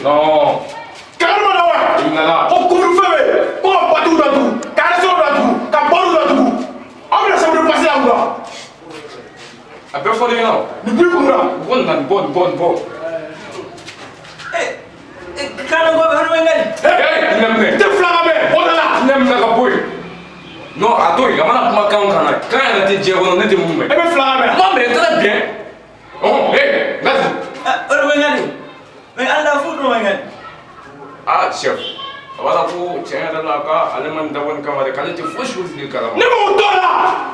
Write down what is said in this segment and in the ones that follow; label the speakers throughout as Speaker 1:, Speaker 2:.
Speaker 1: Non.
Speaker 2: Kangari ma da wa?
Speaker 1: I nana.
Speaker 2: Ko couvre-feu bɛ yen, ko ka boîte datugu, ka restaurant datugu, ka bar datugu. Aw bɛna chambre de passe la mun na?
Speaker 1: A bɛɛ fɔra i ɲɛna o.
Speaker 2: Nin b'i kun na.
Speaker 1: Ko na nin bɔ, nin bɔ, nin bɔ.
Speaker 3: Kalanko hono ɓe ngari.
Speaker 1: Ee, hinɛ minɛ.
Speaker 2: N tɛ fila ka mɛn, o da la.
Speaker 1: Hinɛ minɛ ka bɔ yen. Non, a to yen, a mana kuma kan o kan na, kan yɛrɛ tɛ diɲɛ kɔnɔ, ne tɛ mun mɛn.
Speaker 2: E bɛ fila ka mɛn.
Speaker 1: N m'a mɛn, très bien. Ɔhɔn, ee, vas-y.
Speaker 3: Hono ɓe ngari, min anda fuu ɗum ɓe ngari.
Speaker 1: Ah, chef. A b'a la ko tiɲɛ yɛrɛ la k'ale ma nin dabɔ nin kama dɛ, k'ale tɛ fosi fosi de kalama.
Speaker 2: Ne m'o dɔn la.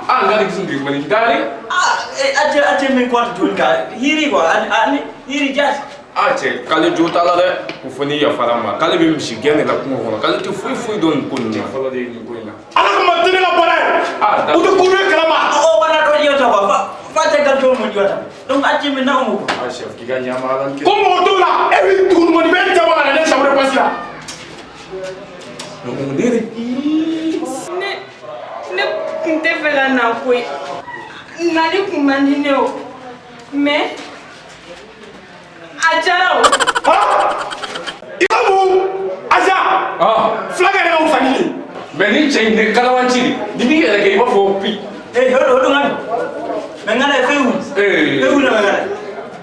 Speaker 1: Ah, n ka nin nin dari.
Speaker 3: Acce, acce, min kota joni ka hiiri ko ani hiiri jaati.
Speaker 1: Ah, cɛ, k'ale jo t'a la dɛ. Ko fo n'i yafara n ma, k'ale bɛ misi gɛn de la kungo kɔnɔ, k'ale tɛ foyi foyi dɔn nin ko ninnu na. Fɔlɔ de ye nin ko in na.
Speaker 2: Ala kama tɛ ne ka baara ye.
Speaker 1: Ah, d'accord.
Speaker 2: U tɛ couvre kalama.
Speaker 3: O wona ɗo ƴewta ko fa caggal to mo ƴewata ɗum, acci min nawmo ko.
Speaker 1: Ah, chef, k'i ka ɲama ala ni
Speaker 2: Ko mɔgɔ t'o la, e b'i tugu nin bɛ jama ka na ne chambre de passe la.
Speaker 1: Mun de?
Speaker 4: Ne kun tɛ fɛ ka na koyi. Nali kun man di ne o. Mais a diyara o.
Speaker 2: I ka mun? Aja.
Speaker 1: Ah,
Speaker 2: Fulakɛ yɛrɛ ka wusa ni ye.
Speaker 1: Mais ni cɛ in de kalabanci de, ni b'i yɛrɛ kɛ i b'a fɔ pi.
Speaker 3: Eyi, hoɗo hoɗo ngandi min ngala e fewu.
Speaker 1: Eh.
Speaker 3: Fewuna ɓe ngala,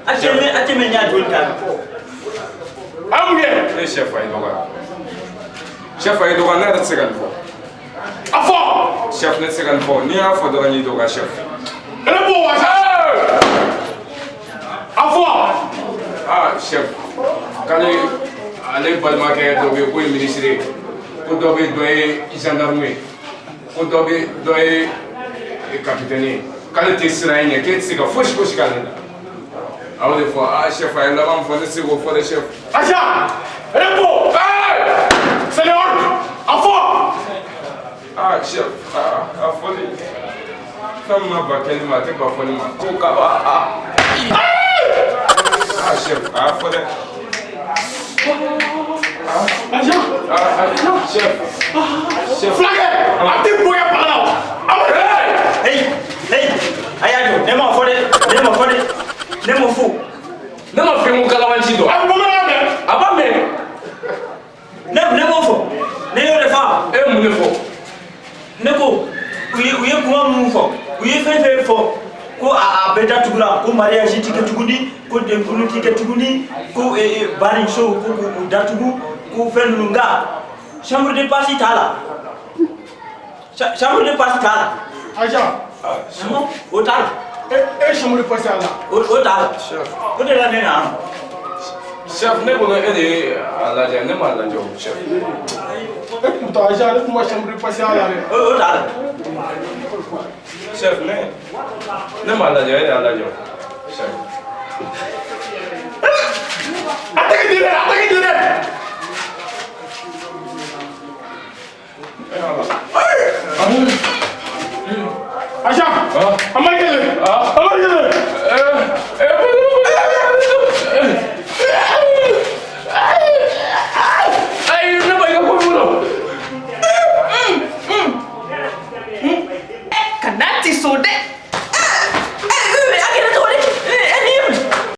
Speaker 3: acce min, acce min ñaa joni ka.
Speaker 2: A ye mun kɛ?
Speaker 1: Ne chef, a ye dɔgɔya. Chef, a ye dɔgɔya, ne yɛrɛ tɛ se ka nin fɔ.
Speaker 2: A fɔ.
Speaker 1: Chef, ne tɛ se ka nin fɔ. N'i y'a fɔ dɔrɔn, n y'i dɔgɔya, chef.
Speaker 2: Ne b'o wa sa. A fɔ.
Speaker 1: Ah, chef, k'ale ale balimakɛ dɔ bɛ yen k'o ye ministre ye, ko dɔ bɛ yen, dɔ ye gendarme ye, ko dɔ bɛ yen, dɔ ye capitaine ye, k'ale tɛ siran e ɲɛ, k'e tɛ se ka fosi fosi k'ale la. A y'o de fɔ. Ah, chef, a ye laban min fɔ, ne tɛ se k'o fɔ dɛ, chef.
Speaker 2: Aja, réponds. C'est l'ordre. A fɔ.
Speaker 1: Ah, chef, ah, a fɔli fɛn min ma ba kɛli ma, a tɛ ba fɔli ma ko ka ah ah ah, chef, a y'a fɔ dɛ.
Speaker 2: Aja.
Speaker 1: Ah ah, chef, chef.
Speaker 2: Fulakɛ, a tɛ bonya baga la o. A ma.
Speaker 3: Hey, hey, a y'a jɔ, ne ma fɔ dɛ, ne ma fɔ dɛ, ne ma fo.
Speaker 1: Ne ma fɛn ko kalabanci dɔn.
Speaker 2: A bɛ bamanankan mɛn.
Speaker 1: A b'a mɛn.
Speaker 3: Ne m'o fɔ, ne y'o de fɔ.
Speaker 1: E ye mun de fɔ?
Speaker 3: Ne ko u ye kuma minnu fɔ, u ye fɛn fɛn fɔ ko a bɛɛ datugura, ko mariage ti kɛ tuguni, ko denkulu ti kɛ tuguni, ko bariso ko k'u datugu, ko fɛn ninnu, nka chambre de passe t'a la. Chambre de passe t'a la.
Speaker 2: Aja.
Speaker 3: Ɔhɔn, o t'a la.
Speaker 2: E chambre de passe a la.
Speaker 3: O t'a la.
Speaker 1: Chef.
Speaker 3: O de la ne nana.
Speaker 1: Chef, ne bolo e de ye a lajɛ, ne m'a lajɛ o, chef.
Speaker 2: E kun tɔ Aja, ne kun ma chambre de passe a la dɛ.
Speaker 3: O t'a la.
Speaker 1: Chef, ne m'a lajɛ, e de y'a lajɛ o, chef.
Speaker 2: A tɛgɛ di dɛ, a tɛgɛ di dɛ.